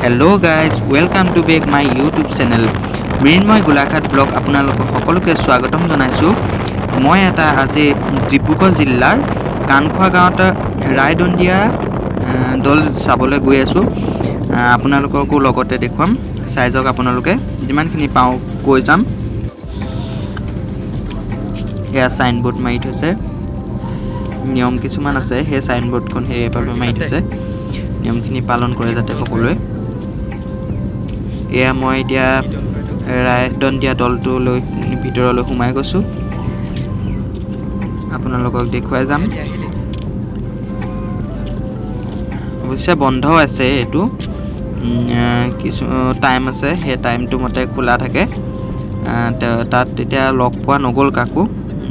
Hello guys, welcome to back my YouTube channel Mrinmoy Golaghat blog. আপোনালোকক সকলোকে স্বাগতম জনাইছোঁ। মই এটা আজি ডিব্ৰুগড় জিলাৰ কাণখোৱা গাঁৱত ৰায়দণ্ডিয়া দৌল চাবলৈ গৈ আছোঁ। আপোনালোককো লগতে দেখুৱাম, চাই যাওক আপোনালোকে। যিমানখিনি পাওঁ কৈ যাম। এয়া চাইনবোৰ্ড মাৰি থৈছে। নিয়ম কিছুমান আছে, সেই চাইনবোৰ্ডখন সেইবাবে মাৰি থৈছে, নিয়মখিনি পালন কৰে যাতে সকলোৱে। এয়া মই এতিয়া ৰায়দণ্ডিয়া দৌলটোলৈ ভিতৰলৈ সোমাই গৈছোঁ, আপোনালোকক দেখুৱাই যাম। অৱশ্যে বন্ধ আছে এইটো, কিছু টাইম আছে, সেই টাইমটো মতে খোলা থাকে। তাত তেতিয়া লগ পোৱা নগ'ল কাকো,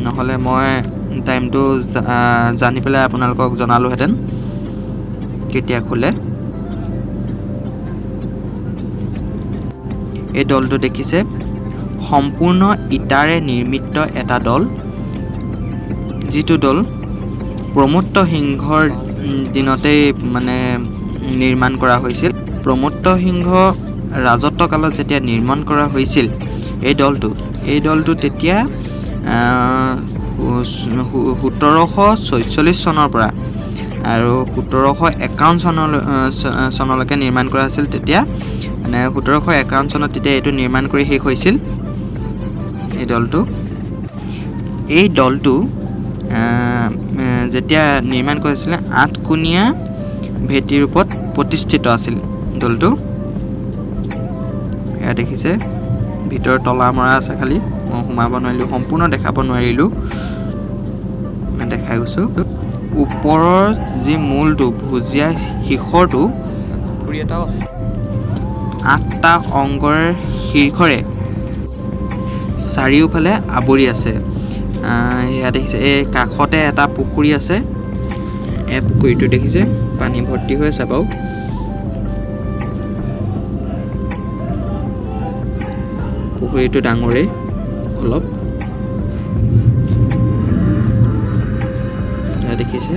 নহ'লে মই টাইমটো জানি পেলাই আপোনালোকক জনালোহেঁতেন কেতিয়া খোলে। এই দৌলটো দেখিছে, সম্পূৰ্ণ ইটাৰে নিৰ্মিত এটা দৌল, যিটো দৌল প্ৰমত্ত সিংহৰ দিনতেই মানে নিৰ্মাণ কৰা হৈছিল। প্ৰমত্ত সিংহ ৰাজত্বকালত যেতিয়া নিৰ্মাণ কৰা হৈছিল এই দৌলটো তেতিয়া 1746 চনৰ পৰা আৰু 1751 চনলৈকে নিৰ্মাণ কৰা হৈছিল। তেতিয়া মানে 1751 চনত তেতিয়া এইটো নিৰ্মাণ কৰি শেষ হৈছিল এই দৌলটো। এই দৌলটো যেতিয়া নিৰ্মাণ কৰিছিলে, আঠকোণীয়া ভেটিৰ ওপৰত প্ৰতিষ্ঠিত আছিল দৌলটো। এয়া দেখিছে, ভিতৰত তলা মৰা আছে, খালি মই সোমাব নোৱাৰিলোঁ, সম্পূৰ্ণ দেখাব নোৱাৰিলোঁ, দেখাই গৈছোঁ। ওপৰৰ যি মূলটো ভুজীয়া শিখৰটো পুখুৰী এটাও আছে। আঠটা অংগৰ শীৰ্ষৰে চাৰিওফালে আৱৰি আছে। এয়া দেখিছে, এই কাষতে এটা পুখুৰী আছে। এই পুখুৰীটো দেখিছে, পানী ভৰ্তি হৈ আছে বাৰু। পুখুৰীটো ডাঙৰেই অলপ। এয়া দেখিছে,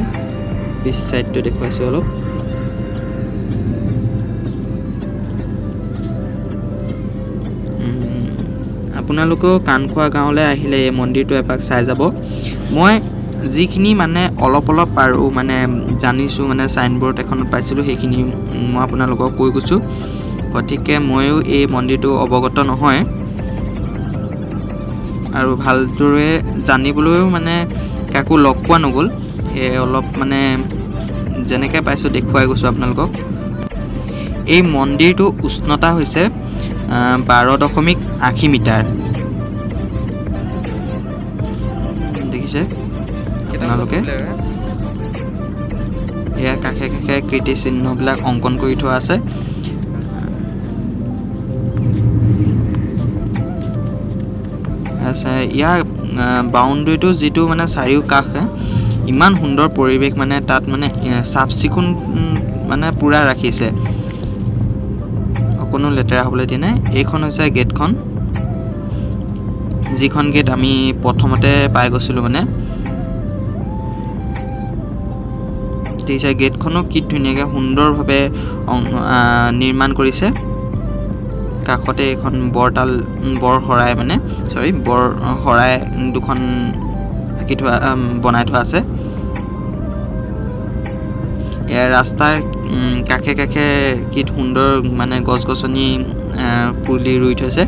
পিছ চাইডটো দেখুৱাইছোঁ অলপ। আপোনালোকেও কাণখোৱা গাঁৱলৈ আহিলে এই মন্দিৰটো এপাক চাই যাব। মই যিখিনি মানে অলপ অলপ পাৰোঁ, মানে জানিছোঁ, মানে চাইনবোৰ্ড এখনত পাইছিলোঁ, সেইখিনি মই আপোনালোকক কৈ গৈছোঁ। গতিকে ময়ো এই মন্দিৰটো অৱগত নহয় আৰু ভালদৰে জানিবলৈও মানে কাকো লগ পোৱা নগ'ল, সেয়ে অলপ মানে যেনেকৈ পাইছোঁ দেখুৱাই গৈছোঁ আপোনালোকক। এই মন্দিৰটো উষ্ণতা হৈছে 12.80 মিটাৰ। দেখিছে আপোনালোকে, এয়া কাষে কাষে কীৰ্তিচিহ্নবিলাক অংকন কৰি থোৱা আছে। আছে ইয়াৰ বাউণ্ডেৰীটো যিটো মানে চাৰিওকাষে ইমান সুন্দৰ পৰিৱেশ, মানে তাত মানে চাফ চিকুণ মানে পূৰা ৰাখিছে, অকণো লেতেৰা হ'বলৈ দিয়া নাই। এইখন হৈছে গেটখন, যিখন গেট আমি প্ৰথমতে পাই গৈছিলোঁ। মানে দেখিছে, গেটখনো কি ধুনীয়াকৈ সুন্দৰভাৱে নিৰ্মাণ কৰিছে। কাষতে এইখন বৰতাল, বৰ শৰাই, মানে চৰি, বৰ শৰাই দুখন আঁকি থোৱা, বনাই থোৱা আছে। ইয়াৰ ৰাস্তাৰ কাষে কাষে কি সুন্দৰ মানে গছ গছনি পুলি ৰুই থৈছে।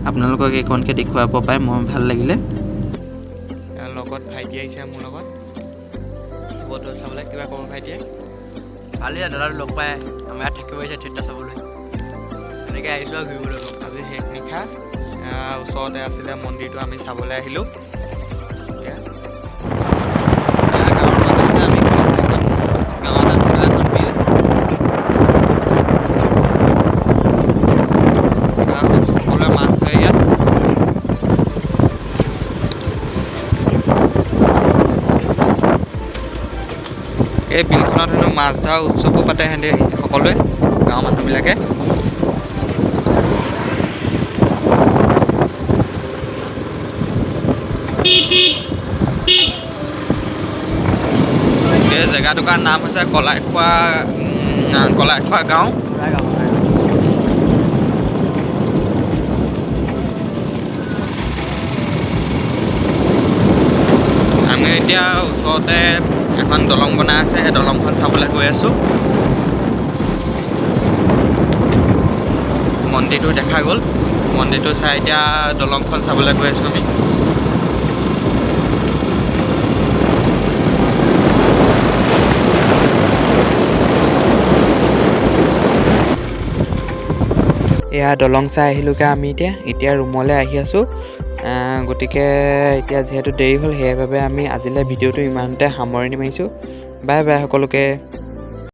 আপোনালোকক এইকণকে দেখুৱাব পাই মই ভাল লাগিলে। ইয়াৰ লগত ভাইটি আহিছে মোৰ লগত শিৱদৌল চাবলৈ। কিবা ক'ব ভাইটিয়ে? ভালেই, দাদাটো লগ পাই আমাৰ ইয়াত থাকিব আহিছে থিয়েটাৰ চাবলৈ, এনেকৈ আহিছোঁ আৰু ঘূৰিবলৈ। আজি শেষ নিশা ওচৰতে আছিলে মন্দিৰটো, আমি চাবলৈ আহিলোঁ। এতিয়া গাঁৱৰ মাজতে আমি গৈ আছোঁ, এখন গাঁৱত আছিলে এখন বিল। সকলোৱে মাছ ধৰে ইয়াত। এই বিলখনত হেনো মাছ ধৰা উৎসৱো পাতে সিহঁতে সকলোৱে, গাঁৱৰ মানুহবিলাকে। জেগাটুকুৰাৰ নাম হৈছে কলাইখোৱা, কলাইখোৱা গাঁও। আমি এতিয়া ওচৰতে এখন দলং বনাই আছে, সেই দলংখন চাবলৈ গৈ আছোঁ। মন্দিৰটো দেখা গ'ল, মন্দিৰটো চাই এতিয়া দলংখন চাবলৈ গৈ আছোঁ আমি। এয়া দলং চাই আহিলোঁগৈ আমি। এতিয়া এতিয়া ৰুমলৈ আহি আছোঁ। গতিকে এতিয়া যিহেতু দেৰি হ'ল, সেইবাবে আমি আজিলৈ ভিডিঅ'টো ইমানতে সামৰণি মাৰিছোঁ। বাই বাই সকলোকে।